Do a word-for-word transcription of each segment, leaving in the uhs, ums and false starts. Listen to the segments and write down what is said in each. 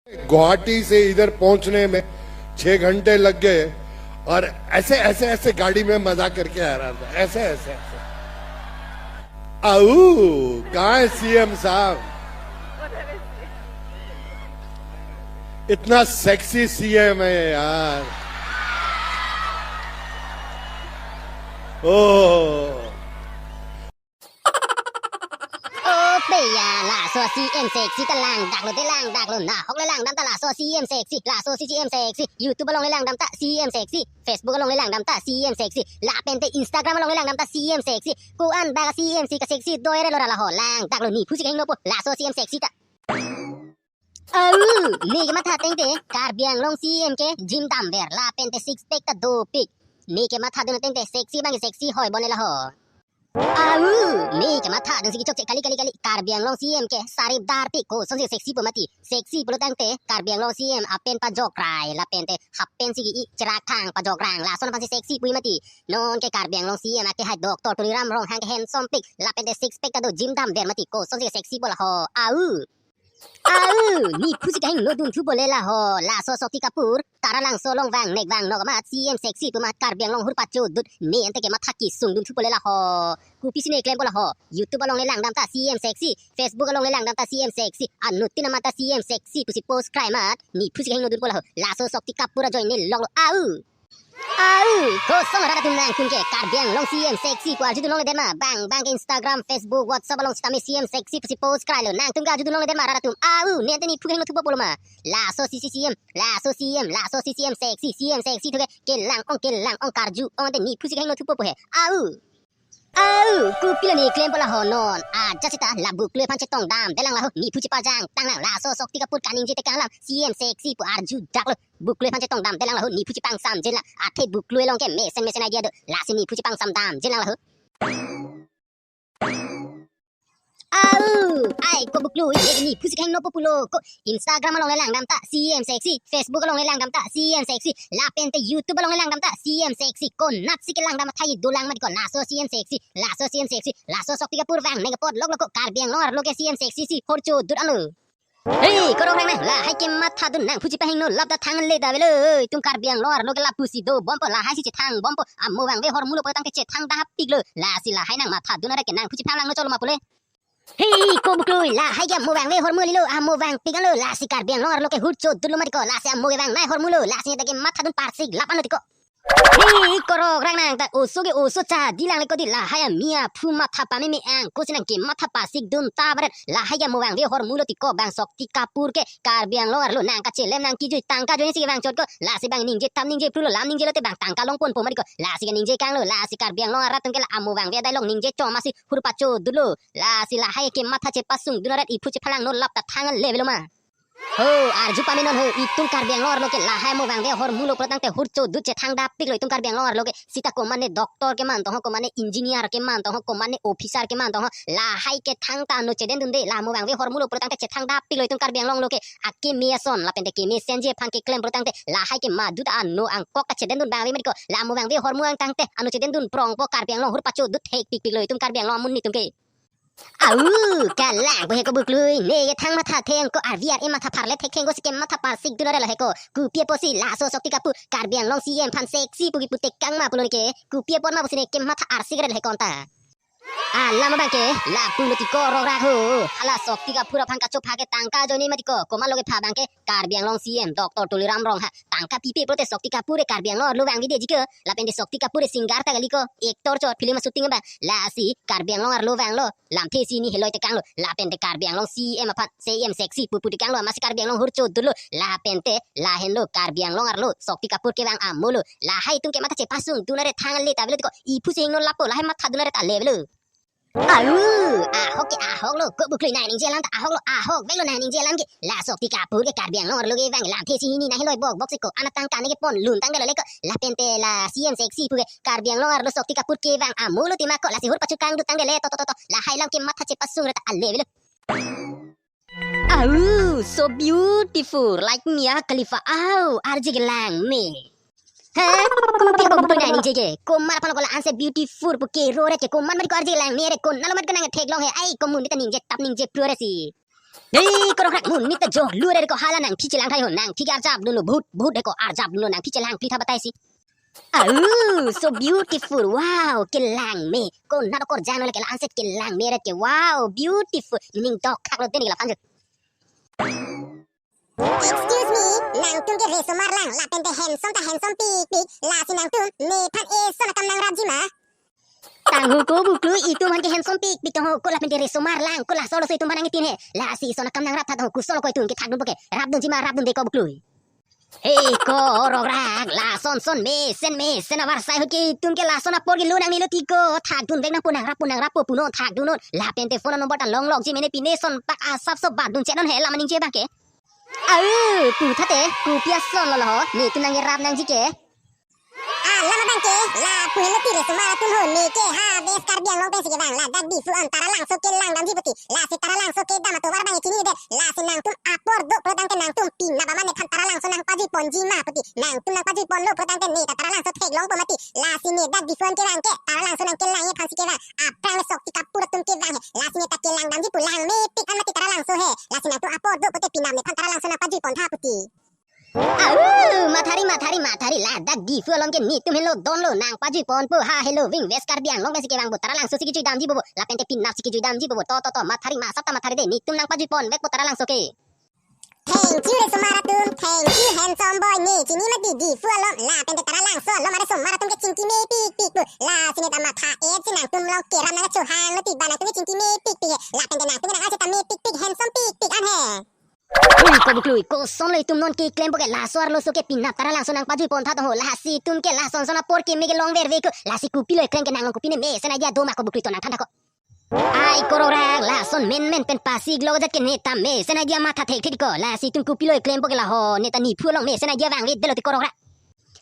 गुवाहाटी से इधर पहुंचने में छह घंटे लग गए और ऐसे ऐसे ऐसे गाड़ी में मजा करके आ रहा था, ऐसे ऐसे ऐसे। आऊ, कहाँ है सीएम साहब? इतना सेक्सी सीएम है यार। ओह। O pe ya, laso CM sexy ta langdaklo de langdaklo, nahok le langdam ta laso CM sexy, laso CM sexy, YouTube along le langdam ta CM sexy, Facebook along le langdam ta CM sexy, lapen te Instagram along le langdam ta CM sexy. Ko-an bak CM si ka-sexy doi re lo ra la ho, langdaklo, ne phusi kehingno po laso CM sexy ta. Au, ne kematha ateng te Karbi Anglong CM ke gym damver lapen te six pack ta dopik. Ne kematha dun ateng te sexy bang sexy hoi bone la ho. Au, ne kematha dun si kechokche kali kali kali. Karbi Anglong CM ke sarip darpik, kosonsi sexy pu mati. Sexy pulo tangte Karbi Anglong CM apen pajok rai lapen te half pant si ke-i, cherak thang pajok rang, lason aphansi sexy pu mati. Non ke Karbi Anglong CM akehai Doctor Tuliram Ronghang ke handsome pik lapen te six pack ta do, gym damver mati, kosonsi sexy pu la ho. Au. Au, ne phusi kehingno dunthu bole la ho, laso Shakti Kapoor, Taralangso along vang nek vang nok amat CM sexy pu amat Karbi Anglong hur pachodut, ne ante kematha kesung dunthu bole la ho. Kopisi ne klempo la ho, YouTube along le langdam ta CM sexy, Facebook along le langdam ta CM sexy, anuttin amat ta CM sexy pusi post krai amat, ne phusi kehingno dunpo la ho, laso Shakti Kapoor ajoine loklo. Au. Au, kosonlo rat atum nangtum ke Karbi Anglong CM sexy pu arjudun longle det ma? Bang bang ke Instagram, Facebook, WhatsApp along sitame CM sexy pusi post krailo. Nangtum ke arjudun longle det ma rat atum? Au, ne ante ne phu kehingno thupo pulo ma? Laso CC CM, laso CM, laso CC CM sexy, CM sexy thu ke kelang ong kelang ong karju ong ante ne phusi kehingno thupo pu he. Au. Au, kopilo ne klempo la ho non? Ajat sita la Buklui aphan chetong damde lang la ho, ne phu chepajang tang lang, laso Shakti Kapoor kaningje tekang lang, CM sexy pu arjudaklo. Buklui aphan chetong damde lang la ho, ne phu chepangsam je lang. Athe Buklui along ke mesen mesen idea do, lasi ne phu chepangsam damje lang la ho. Au, ai ko Buklui, ne ne phusi kehingno po pulo ko. Instagram along le langdam ta CM sexy, Facebook along le langdam ta CM sexy, lapen te YouTube along le langdam ta CM sexy. Konatsi kelangdam athai dolang mati ko, laso CM sexy, laso CM sexy, laso Shakti Kapoor vang nek apot loklo ko, Karbi Anglong arlo ke CM sexy si hur chodut anu. Hei, korong rang nang, lahai kematha dun nang phu chepahingno lap ta thang le ta avelo. Itum Karbi Anglong arlo ke lapusi dobompo, lahai si chethang bompo. Amo vangve ahormu lo pu tangte chethang dahpiklo. Lasi lahai nangmatha dun arat ke nang phu chepahang langno cholo ma pule. Hei, ko Buklui, lahai ke amo vangve ahormu lilo, amo vangpik alo, lasi Karbi Anglong arlo ke hur chodut lo mati ko, lasi amo ke vangnei ahormu lo, lasi ta kematha dun parsik lap anu ti ko. Hei, korok rang nang ta oso ke oso cha di lang le ko di, lahai amia phu matha pameme ang, kosi nang kematha parsik dun ta baret, lahai ke amo vangve ahormu lo ti ko, bang Shakti Kapoor ke Karbi Anglong arlo nang kachelem nang kejui tangka ajoine si kevang chot ko, lasi bang ningje tap ningje phru lo, lam ningje lote bang tangka longponpo mati ko, lasi keningje kanglo, lasi Karbi Anglong arat atum ke la amo vangve adai along ningje chom asi hur pachodut lo. Lasi lahai kematha chepasung dun arat iphu chepahang langno lap ta thang le avelo ma? Ho, arju pame non ho, itum Karbi Anglong arlo ke lahai amo vangve ahormu lo pu tangte hur chodut chethang dahpiklo itum Karbi Anglong arlo ke. Sita komatne doctor keman tong ho, komatne engineer keman tong ho, komatne officer keman tong ho, lahai kethang ta ano chedendunde, la amo vangve ahormu lo pu tangte chethang dahpiklo itum Karbi Anglong arlo ke. Akeme ason lapen te keme senje aphan keklem pu tangte lahai ke madu ta ano angkok ta chedendun bang ave mati ko, la amo vangve ahormu ang tangte ano chedendun prongpo, Karbi Anglong hur pachodut thekpikpiklo itum Karbi Anglong amonit atum ke. Au, kalang pu he ko Buklui, ne kethang matha theng ko, arvi ar e matha pharle thek theng ko si kematha parsik dun arat lo he ko. Kopi apotsi laso Shakti Kapoor Karbi Anglong CM aphan sexy pu kipu tekang ma pulo ne ke. Kopi apot ma pusi ne kematha arsik arat lo he ko anta. Alam abang ke lapu lo ti ko rong rak ho. Hala Shakti Kapoor aphan kachopha ke tangka ajoine mati ko, komatlo kepha abang ke, Karbi Anglong CM Doctor Tuliram Ronghang tangka pipe pulote Shakti Kapoor ke Karbi Anglong arlo vangve detji ke, lapen te Shakti Kapoor ke singer ta kali ko, actor chot film shooting abang. Lasi Karbi Anglong arlo vanglo, lamthe si ne heloi tekanglo, lapen te Karbi Anglong CM aphan CM sexy pupu tekanglo, amatsi Karbi Anglong hur chodut lo, lapen te lahenlo Karbi Anglong arlo Shakti Kapoor kevang amo lo, lahai itum kematha chepasung dun arat thang le ta avelo ti ko, iphu si hingno lapo, lahai matha dun arat ta le avelo. Au, ahok ke ahok lo, ko Buklui nai ningje alam ta ahok lo, ahok vek lo nai ningje alam ke. La Shakti Kapoor ke Karbi Anglong arlo kevang lamthe si hini nai heloi bok bok si ko, anat tangka ne kepon lun tangdetlo le ko. Lapen te la CM sexy pu ke Karbi Anglong arlo Shakti Kapoor kevang amo lo ti ma ko, lasi hur pachu kangdut tangdet le to to to to. Lahai alam kematha chepasung arat ta ale avelo. Au, so beautiful, like Mia Khalifa. Au, arje ke langme. He? Kopi ko Buklui nai ningje ke? Komat aphan ko la-ansi beautiful pu kero arat ke, komat mati ko arje langme arat, konatlo mati ko nang theklong he. Ai, komun ta ningje tap ningje phru arat si. Dei, korokrak, monit ta jok lure ko, hala nangphi chelang thai ho, nangphi ke arjap dunlo, bhut bhut he ko, arjap dunlo, nangphi chelang, plitha batai si. Oh, so beautiful. Wow, kelang me. Konat akorjang lo ke la-anset kelang me ret ke. Wow, beautiful. Ning dok khak lo teni ke la phanjut. Excuse me, nangtum ke resomar lang, lapen te handsome ta handsome pikpik, lasi nangtum nephan eson akam nangrapji ma? Tangho ko buklu, itum aphan ke handsome pikpik tangho, ko lapen te resomar lang, ko laso arloso itum aphan nangtin he. Lasi eson akam nangrap tha tangho, kosonlo ko itum ke thakdunpo ke, rapdunji ma, rapdunde ko buklu. Hei korokrak, lason son mesen mesen avarsai ho ke, itum ke lason apor ke lo nangnelo ti ko, thakdun vek nangpo, nangrappo nangrappo punon, thakdunnon. Lapen te phone number ta longlokji mene, pine son pak asapso batdun chetnon he, la maningje abang ke. Au, puthate, kopi ason lo lo ho, netum nang rap nangji ke. Ah, lama abang ke, lapu helo ti resomar atum ho, ne ke ha West Karbi Anglong pensi kevang, ladak Diphu an Taralangso kelang damji pu ti, lasi Taralangso kedam atovar abang chinine det, lasi nangtum apor do pulo tangte nangtum pinap amat nephan Taralangso nangpajui ponji ma pu ti, nangtum nangpajui ponlo pulo tangte ne ta Taralangso theklongpo mati, lasi ne dak Diphu an kevang ke, Taralangso nangkelang aphansi kevang, aphrang le sok ti kapur atum kevang he, lasi ne ta kelang damji pu, lang mepik an mati Taralangso he, lasi nangtum apor do pute pinap nephan Taralangso nangpajui pontha pu ti. Au, mathari, mathari, mathari, ladak Diphu along ke netum helo donlo, nangpajui ponpo, ha helo ving West Karbi Anglong pensi kevang bo, Taralangso si kejui damji bobo, lapen te pinap si kejui damji bobo, to, to, to, mathari, masap ta mathari de, netum nangpajui pon vekpo Taralangso ke. Thank you resomar atum, thank you handsome boy, ne chini mati Diphu along, lapen te Taralangso along aresomar atum ke chingki mepikpik pu, lasi ne ta matha-et si nangtum along keram nangchohanglo ti ba, nangtum ke chingki mepikpik he, lapen te nangtum ke nang-anset ta mepikpik, handsome pikpik an he. Ui, ko buklu, kosonlo itum non keklempo ke, laso arloso ke pinap Taralangso nangpajui pontha tangho, lasi itum ke lason son apor ke me kelong verve ko, lasi kopilo eklem ke, nang along kopi ne mesen idea do ma ko buklu, to nangthan tha ko. Ai korokrak, lason menmen pen pasik lo jat ke ne ta mesen idea matha thekthe ko, lasi itum kopilo eklempo ke la ho, ne ta Diphu along mesen idea vangvedetlo ti korokrak.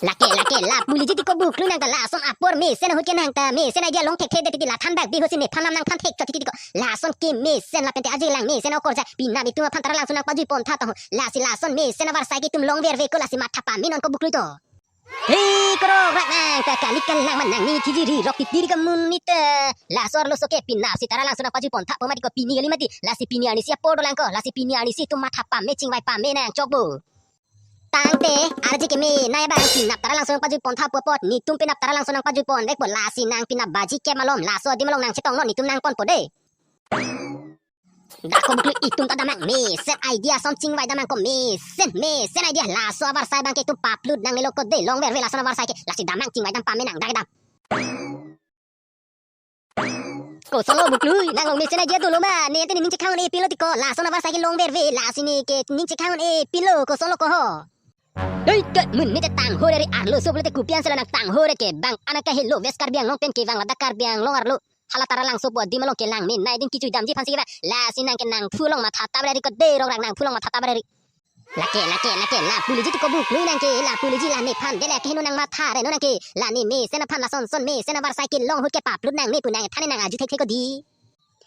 Lake, lake, lapu liji ti ko buklu, nang ta lason apor mesen ahut ke nang ta mesen idea long thekthedet ti, la than dak di ho si nephan nangthan thek chot ti ko. Lason ke mesen lapen te ajelang mesen akorjang, pinap itum aphan Taralangso nangpajui pontha tangho, lasi lason mesen avarsai ke itum long verve ko, lasi matha pamenon ko buklu to. Hei korokrak, nang ta kali kalang ma nangning thiji ri rok ti tiri kamun ni te. Laso arloso ke pinap si Taralangso nangpajui ponthapo mati ko, pini kali mati, lasi pini arni si apor dolang ko, lasi pini arni si itum matha pame, chingvai pame nang chokpo. Tangte, arje keme, nai abang pinap Taralangso nangpajui ponthapo apot, netum pinap Taralangso nangpajui ponvekpo, lasi nang pinap baji ke malom, laso adim along nangchetongnon, netum nangponpo de. Dak ko buklu, itum ta damnang mesen idea, som chingvai damnang ko mesen, mesen idea, laso avarsai abang ke itum paplut nangnelo ko de, long verve lason avarsai ke, lasi damnang, chingvai dam pamenang, dak dam. Kosonlo buklu, nang along mesen idea dolo ma, ne ante nening chekhang un-e pinlo ti ko, lason avarsai ke long verve, lasi ne ke ning chekhang un-e pinlo, kosonlo ko ho. Dei ke, monit ta tangho re, arloso pulote kopi an sela nang tangho re ke, bang an nangkahelo West Karbi Anglong pen kevang, ladak Karbi Anglong arlo, hala Taralangso pu adim along kelang me, nai ding kejui damji aphansi kevang, lasi nang ke nangphu along matha tap re ko de, rokrak, nangphu along matha tap re. Lake, lake, lake, lapu liji ti ko buklu, nang ke lapu liji, la nephan de, lake heno nang matha re non nang ke, la ne mesen aphan, lason son mesen avarsai kelong ahut ke paplut nang me pu nang than, nang arju thekthe ko di.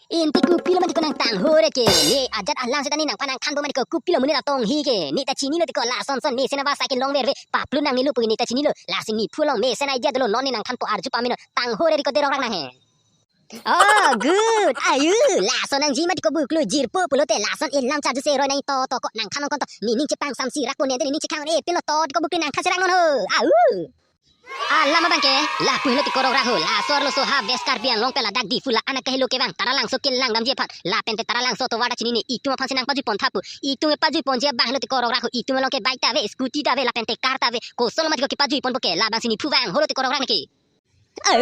Ante kopilo mati ko nang tangho re ke, ne ajat alang seta ne nangphan nangthanpo mati ko, kopilo monit atong hi ke, ne ta chinilo ti ko, lason son mesen avarsai kelong verve, paplut nangnelo pu ne ta chinilo, lasi Diphu along mesen idea dolo, non ne nangthanpo, arju pamenon, tangho re ko de, rokrak nang he. Oh, good. Ayu, lason nangji mati ko buklu, jirpo pulote lason elam charju se roi nang, to, to ko nangthan nang kon to. Nening chepangsamsi rakpo, ne ante nening chekhang un-e pinlo, to ko buklu, nangthan cherak non ho. Au. Alam abang ke, lapu helo ti korokrak ho, laso arloso ha West Karbi Anglong pen ladak Diphu la-an nangkahelo kevang, Taralangso kelang damji aphan, lapen te Taralangso atovar ta chinine, itum aphansi nangpajui ponthapo, itum kepajui ponji abang helo ti korokrak ho, itum along ke bike ta ave, scooty ta ave, lapen te car ta ave, kosonlo mati ko kepajui ponpo ke, labangsi nephu vangholo ti korokrak nang ke. Au,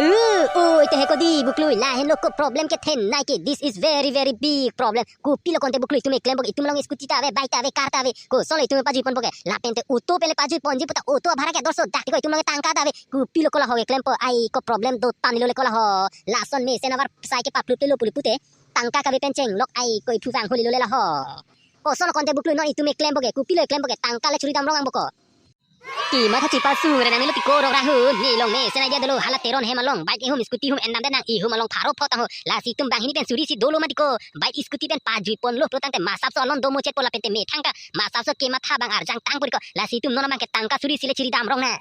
oi te he ko di buklu, lahenlo ko problem kethenei ke. This is very, very big problem. Kopilo konte buklu, itum eklempo ke, itum along scooty ta ave, bike ta ave, car ta ave, kosonlo itum pajui ponpo ke. Lapen te auto pen le pajui ponji pu ta auto abhara ke dorso dak ti ko, itum along tangka ta ave. Kopilo ko la ho eklempo, ai ko problem do tanglo le ko la ho. Lason mesen avarsai ke paplut lo pule pute, tangka kave pen chenglok, ai ko iphu vangholilo le la ho. Kosonlo konte buklu, non itum eklempo ke, kopilo eklempo ke, tangka le churi dam rong ang bo ko. Kematha chepasung re nangnelo ti korokrak ho, ne along mesen idea dolo, hala Teron hem along bike hum scooty hum endam det nang, ihum along pharo phot tangho, lasi itum banghini pen suri si dolo mati ko, bike scooty pen pajui ponlo pulo tangte masapso alon domo chetpo lapen te methang ta, masapso kematha abang arjang tangpo ti ko, lasi itum non abang ke tangka suri si le chiri dam rong nang.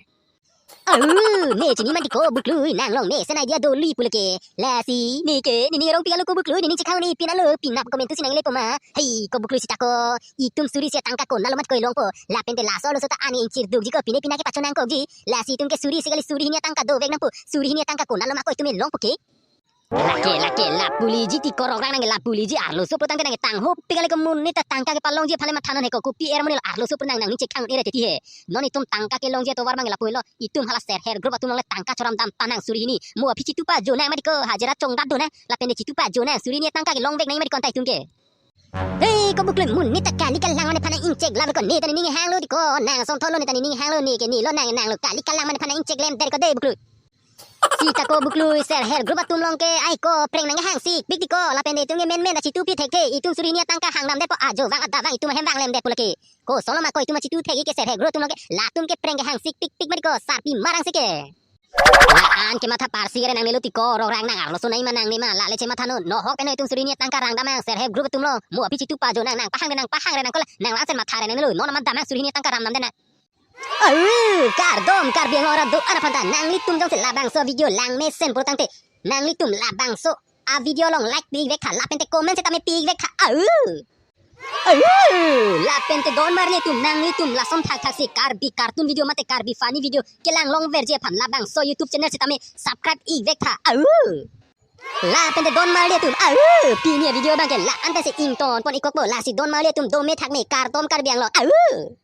Au, ne chini mati ko Buklui, nang long mesen idea doli pulo ke. Lasi, ne ke, nening arong pik-alo ko Buklui, nening chekhang ne pin-alo, pinap comment si nang lepo ma. Hei, ko Buklui sita ko, itum suri si atangka konatlo mat ko longpo. Lapente laso arloso ta ani ingchir dukji ko, pine pina kepachonangkokji. Lasi itum ke suri si kali, suri hini atangka dovek nangpo. Suri hini atangka konatlo mat ko itum longpo ke. Lake, lake, lapu liji ti korok rang nang, lapu liji, arloso putangte nang tangho pik-ale ko, monit ta tangka kepalongji aphan le mathanon he ko, kopi er monit lo, arloso putang nangning chekhang un-e ra titi he. Non itum tangka kelongji atovar mang lapu lo, itum hala self help group atum along le tangka choram dam ta nang suri hini. Mo aphi chitu pajo nang mati ko, hajira chongdat do nang, lapente chitu pajo nang, suri hini atangka kelongvek nang mati ko anta itum ke. Hei, ko Buklui, monit ta kali kalang mane aphan nang ingchek lam ko, ne ta nening hanglo ti ko, nang asonthotlo, ne ta nening hanglo, ne ke nelo nang, nanglo kali kalang mane aphan nang ingchek lemdet ko dei Buklui. Sita ko Buklui, self help group atum along ke ai ko prank nang hangsikpik ti ko, lapente itum ke menmen ta chitupi thekthe, itum suri hini atangka hangdamdetpo, ajo vang adap vang itum ahem vang lemdetpo lake. Kosonlo mat ko itum chitu thek-ik ke self help group atum along ke, latum ke prank ke hangsikpikpik mati ko, sarpi marang si ke. La-an kematha parsi kere nang nelo ti korok rang nang, arloso nai ma nang ne ma, lale chemathanon, nohok peno itum suri hini atangka rang dam nang self help group atum along, mo aphi chitu pajo nang, nang pahang re nang, pahang re nang ko la, nang la-an sen matha re nang nelo, non amat dam nang suri hini atangka ramdamdet nang. Au, kardom Karbi Anglong arat do-an aphan ta, nanglitum jongsi labangso video lang mesen putangte, nanglitum labangso a video along like pi-ik vek tha, lapente comment sitame pi-ik vek tha. Au. Au, lapente don marli atum, nanglitum lason thakthak si Karbi cartoon video mate Karbi funny video kelang longverji aphan labangso YouTube channel sitame subscribe ik vek tha. Au. Lapente don marli atum, au, pini avideo abang ke la-an pensi ingtonpon-ikkokpo, lasi don marli atum dome thakme, kardom Karbi Anglong. Au.